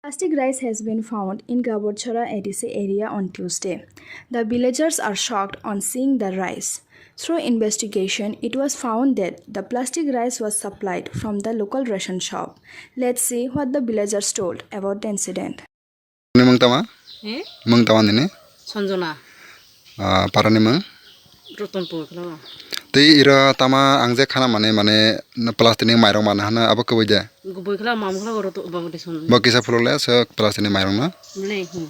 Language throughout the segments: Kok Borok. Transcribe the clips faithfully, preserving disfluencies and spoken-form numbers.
Plastic rice has been found in Gaborchara A D C area on Tuesday. The villagers are shocked on seeing the rice. Through investigation, it was found that the plastic rice was supplied from the local ration shop. Let's see what the villagers told about the incident. Ni mung tama? Eh? Mung tama nini? Sanjona. Ah, para ni mung? Rotonpur khla. Tei iro tama ang je khana mane, mane plastic ni mairok mana hana abo kwbai de? Gubui khla, mam khla, roto, babo de son. Bo kisa phulo le so plastic ni mairok na? Bole, hmm.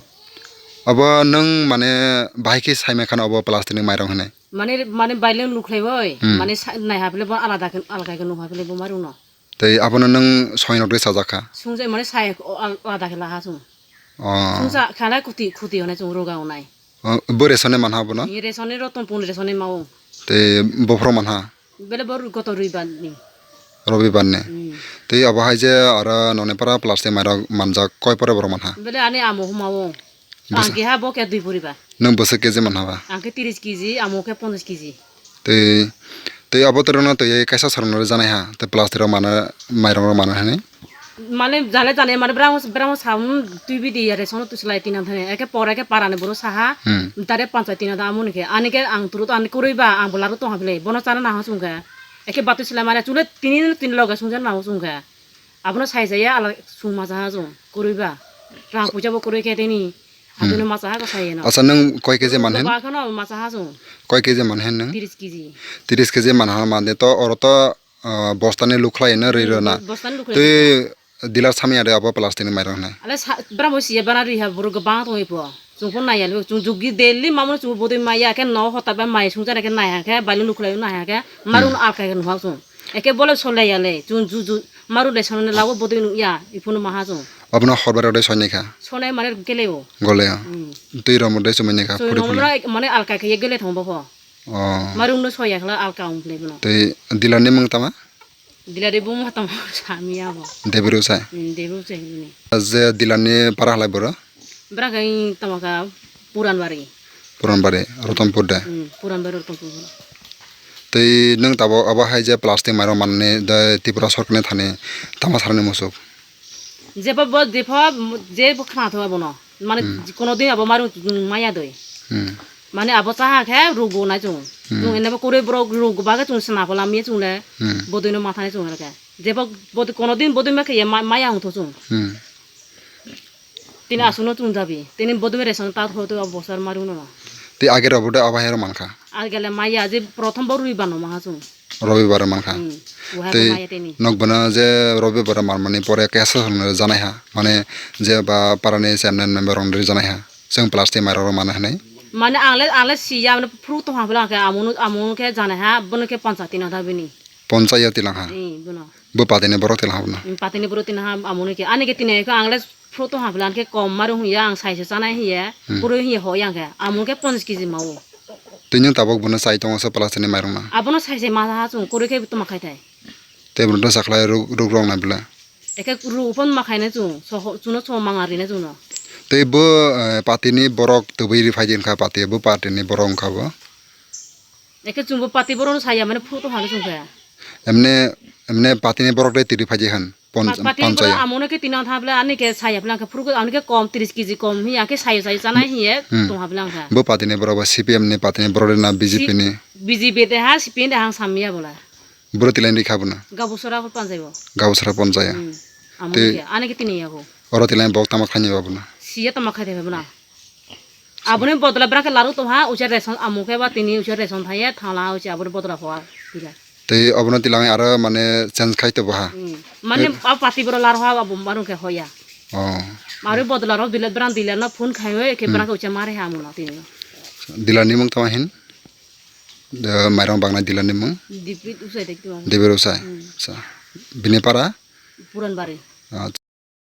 Abo nung mane bahai khe saima khana abo plastic ni mairok hwnwi? Mane, mane baileng lukhlai oi. Hmm. Mane sa-, nai haple bo alada khe, alga khe nuk haple bo maruno. Tei abono nwng soinok de sajak kha? Sungja mane sai o al-, alada khe laha sung. Oh. Sungja khala kuti, kuti hone sung roga onai. Oh, bo resone manha bono? Ni resone Rotonpur resone mao. Tei bophro manha? Bele bo goto robibar ni. Robibar ni? Hmm. Tei abo hai je aro noni para plastic mairok manjak koi pore borok manha? Bele ani amo humao. Bwsa- Ang keha bo khe dui poribar. Nwng bwswk keji manha ba? Ang khe tiris keji, amo khe ponchas keji. Tei, tei abo torono twi kaisa sorong no rwjanai ha, tei plastic rok mano, mairong rok mano hinwi. Mane jale jale mane brang, brang sa, um, twi bidi ya resono twi slai tina thani. Eke pore ke parani boro saha, Hmm. Dare panchayat tina da amoni ke. Ani ke ang turu to ani kurui ba, ang bola ro tong ha bile. Bono chana na ha sung ke. Eke batu slai mane chule tini, tini loge sung jan na ha sung ke. Abono saijaya ala sung macha ha sung. Kurui ba. Rang puja bo kurui ke tini. Hatino Hmm. macha ha ko sai no. Acha, nwng koi keji man hen? Ba khano macha ha sung. Koi keji man hen nwng? Tiris keji. Tiris keji man ha man de to oro to, ah, bosta ni lukhlai no rwi rw na. Hmm, bosta ni lukhlai. Tei dealer samya de abo plastic ni mairok nai. Ale sa-, bra bo siya bana rwi ha boro gabang tong ipo. Chung phone nai ya le, chung jugi daily mamon chung bodoi maya ke no hota ba mai sung jana ke nai ha ke, balu lukhlai nai ha ke, marun Hmm. alka ke nuha chung. Eke bole sole ya le, chung ju, ju, maru le sone lawo bodoi nu ya, iphunu maha chung. Abono hor bai rok de soinai kha? Sonai mane gele o. Gole o. Hmm. Twi rok mo de chumai nai kha, Soi phuri no phuri. Mane, mane alka khe ye gele thong bo pho. Oh. Maru no soya khla alka ong le bono. Tei dealer ni mung tama? Dealer de bung tama sami ya bo. Debiru sai? Hmm, Debiru sai ni. Je dealer ni para halai boro? Bra kai tama ka Puranbari. Puranbari, Rotonpur de? Hmm, Puranbari, Rotonpur. Tei nwng tabok abo hai je plastic mairok manani de Tripura sorkar ni thani tama sarani musuk? Jebo bo jepho je bo khna tho abono. Mane Hmm. kono din abo maru maya doi. Hmm. Mane abo chaha khe rugo nai chung. Hmm. Chung ene bo kore borok rugo ba khe chung sna phola mi chung le. Hmm. Bodoi no matha nai chung le khe. Jebo bodoi kono din bodoi ma khe ye ma-, maya hung tho chung. Hmm. Tini aswkno chwng jabi. Tini bodome ration ta tho tho bosor maruno. Tei age rok bo de abo hai rok mankha. Agele maya je prothom bo robibar no maha chwng. Robibar mankha. Hmm. Waha Tei maya tini. Nok bono je robibar manmani pore kesa songno janai ha. Mane je ba parani chairman member rok janai ha. Chwng plastic mairok rok mano hinwi. Mane angle, angle siya mane phuru tongha bwla khe amono, amono khe janai ha, bono khe panchayati no da bini. Ponchayati lang ha. Eh, bono. Bo patini borok tila habna. Mm, patini borok tila ha, amoni ke. Ani ke tini ko ang le photo ha plan ke kom maru hiya, ang sai se chanai hiya. Hmm. Puro hiya ho yang ke. Amon ke ponchas keji mao. Tini tabok bono sai tongo sa plastic ni mairung na. Abono sai se ma ha chung kore ke toma khai thai. Te bono sakhlai ruk, ruk rong na bla. Eke ru pon ma khai na chung. So chuno so manga ri na chung no. Te bo, eh, patini borok tubui ri phai din kha pati, bo patini borok wng kha bo. Eke chwngbo pati borokno saya mane photo hano chwng khe. Emne, emne patini borok de tiri phaji han, pon-, Pa-, patini borok panchaya. Amono ke tino tha bla ani ke saya bla khe phuru ani ke kom tris keji kom hiya ke sayo sayo chanai hiye Hmm. tong ha bla kha. Bo patini borok bo C P M ni patini borok de na B J P ni? B J P de ha C P M de hang samya bola. Boro tilai ri kha bono? Gabusora ko panjai bo. Gabusora panjaya. Hmm. Amono Te- ke ani ke tini ya ko. Oro tilai bok tama khaini ba bono? Siya tama khai de bono. Aboni bodol bwrang khe laru tongha, ucha ration amo khe ba tini ucha ration thaiya, thangla ucha aboni bodol hoa tila. Tei obono tilang aro mane change khai to boha. Hmm. Mane Eh. A pati boro laru ha abo maru khe hoya. Oh. Maru bodol aro dile bwrang dile no phone khai hoi khe Hmm. bwrang khe ucha mare ha amo no tini. Dila ni mung tama hin? De mairong bangna dila ni mung? Dipit usai de tuma. Debir usai. Hmm. Sa. Bini para? Puranbari. Acha.